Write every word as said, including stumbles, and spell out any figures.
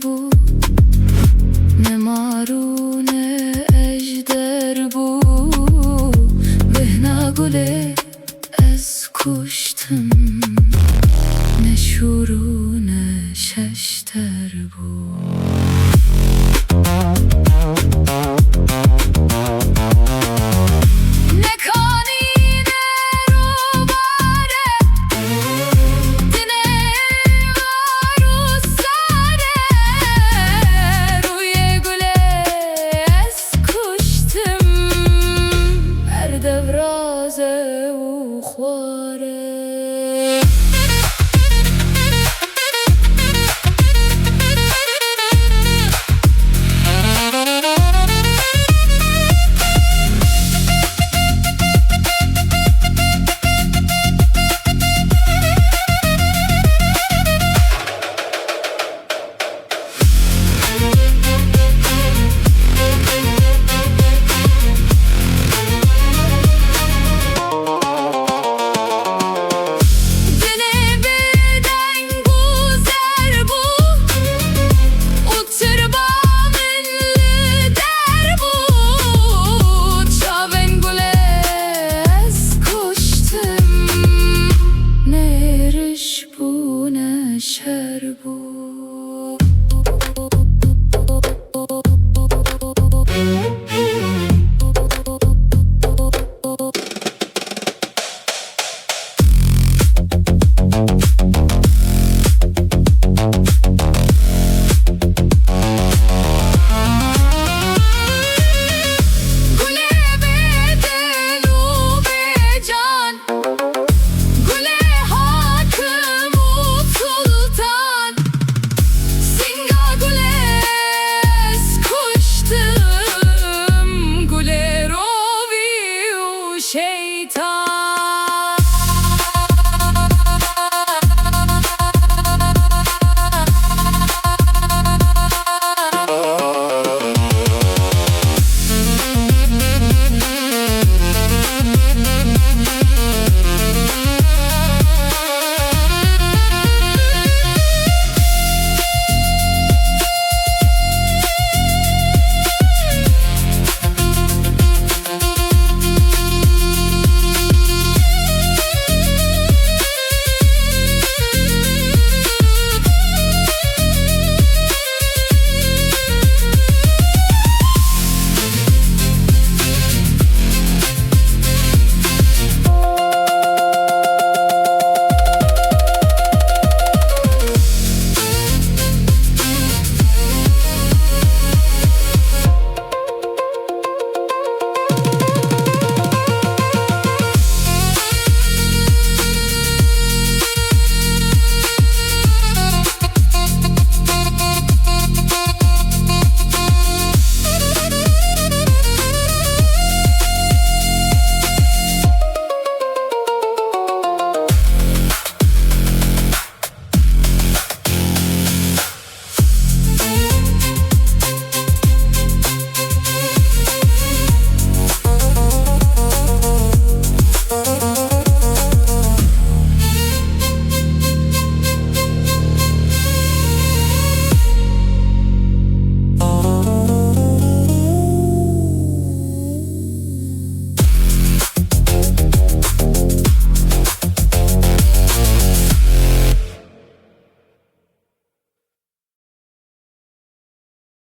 bû, ne mar û ne ejder bû. Bêhna gulê ez kuştim, ne şûr û ne şeşter bû. Ne kanî ne rûbare, dinê war û sare, rûyê gulê ez kuştim, her dev raze û xware. Dilê bêdeng û zer bû û tirba min li der bû. Çavên gulê ez kuştim, ne êriş bû, ne şer bû.